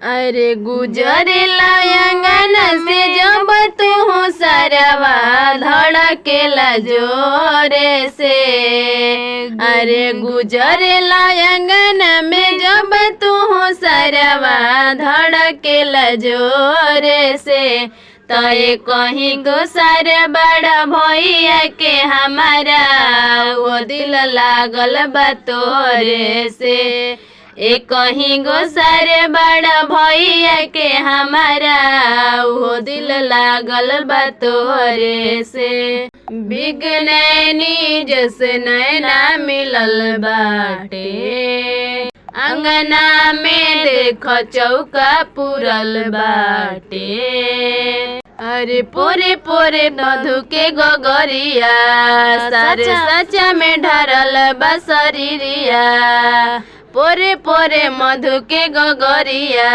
अरे गुजरेला अंगन से जब तू सरवा धड़केला जोरे से। अरे गुजरेला अंगन में जब तू सरवा धड़केला जोरे से। तय कहीं गोसार बड़ा भैया के हमारा वो दिल लागल बा तोरे से। ए कहीं गोसार बड़ा भैया के हमारा वो दिल लागल बा तोरे से। बिगनैनी जस नैना मिलल बाटे, अंगना में देख चौका पुरल बाटे। अरे पोरे पोरे मधु के गगरिया, सारे सचा में ढरल बसरिया। पोरे पोरे मधु के गगरिया,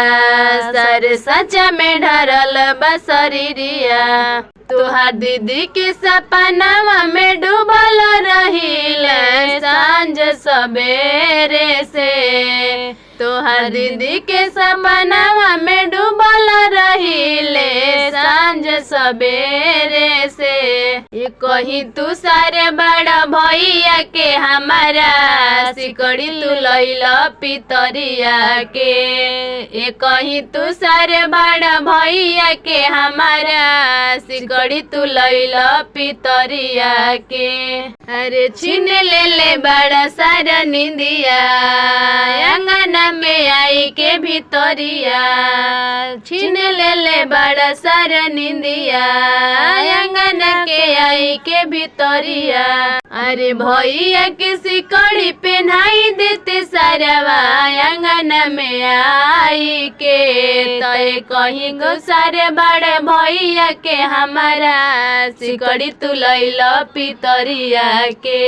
सारे सचा में ढरल बसरिया। तोहार दीदी के सपनावा में डूबल रहिल सांझ सवेरे से। तोहार दीदी के सपनावा में डूबल रहिले सांझ सवेरे से। ये कहीं तू सारे बड़ा भैया के हमारा सिकड़ी तू लैल पितरिया के। ये कहीं तू सारे बड़ा भैया के हमारा सिकड़ी तू लैल पितरिया के। अरे छीन ले ले बड़ा सारा निंदिया, अंगना में आई के भितरिया। छीन ले ले बड़ा सारा निंदिया, अंगना के आई के भितरिया। अरे भैया के सिकड़ी पहनाई देते सारवा अंगना में आई के। तय कहीं गो सारे बड़े भैया के हमारा सिकड़ी तू लैल पितरिया के।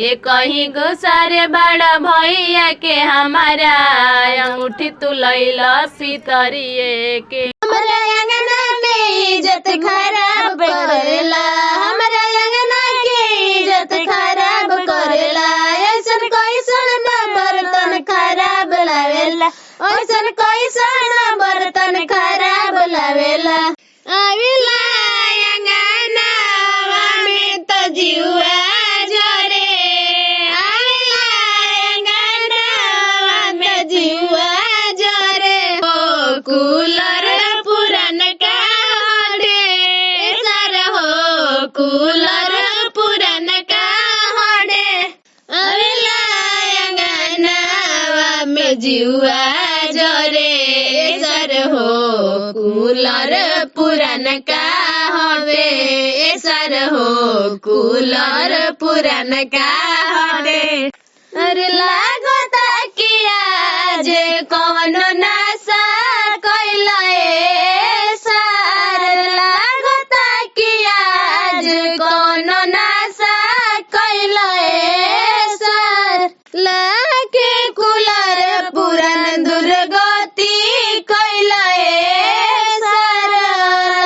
ए कहीं गो सारे बड़ा भैया के हमारा अंगूठी तू लैल पितरिए के। हमरा अंगना में इज्जत खराब करेला, हमरा अंगना के इज्जत खराब करेला। ऐसन कैसन ना बर्तन खराब लावेला, ऐसन कैसन ना बर्तन खराब लावेला। आवेला अंगनावा में त जीवा जरे, आवेला अंगनावा में जीवा जरे। ओ कूलर पुरान का हड़े सर हो, कूलर पुरान का हड़े। अवेला अंगनावा में जीवा जरे सर हो, कूलर पुरान का हवे सर हो, कूलर पुरान का हवे। अरे लागता कि आज कवनो नासा कैला ए सार, लागता कि आज कवनो नासा कैला ए सार। लागे कूलर पुरान दुर्गति कैला ए सार,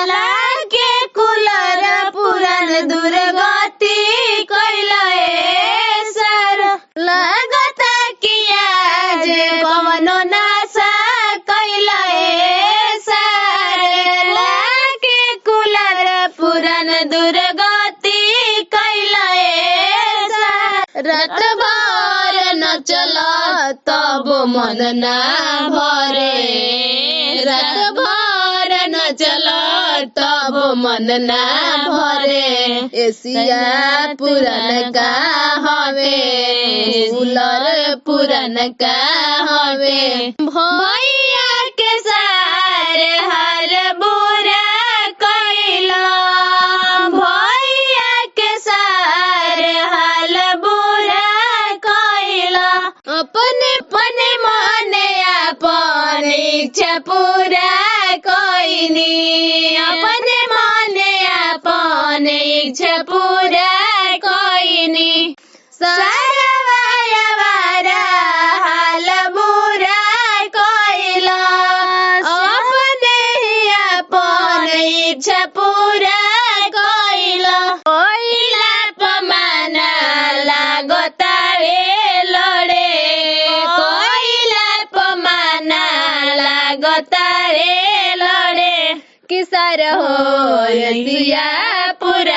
लागे कूलर पुरान दुर्गति कैला ए सार। लागता कि आज कवनो नासा कैला ए सार, लागे कूलर पुरान दुर्गति कैला ए सार। रात भर नचल तब मन ना भरे, रात भर नचल तब मन ना भरे। एसिया पुरान का हवे, कूलर पुरान का हवे। भैया के सार हर बुरा कैला, भैया के सार हाल बुरा कैला। अपने अपने मने अपन इच्छा पूरा कैनी, अपने मने अपन इच्छा पूरा कैनी। सारा वारा हाल बुरा कैला, अपने ही अपन इच्छा पूरा कैला। कोइला पमाना लागतावे लड़े, कोइला पमाना लाग लागता रे लड़े कि सारा हो रतिया पूरा।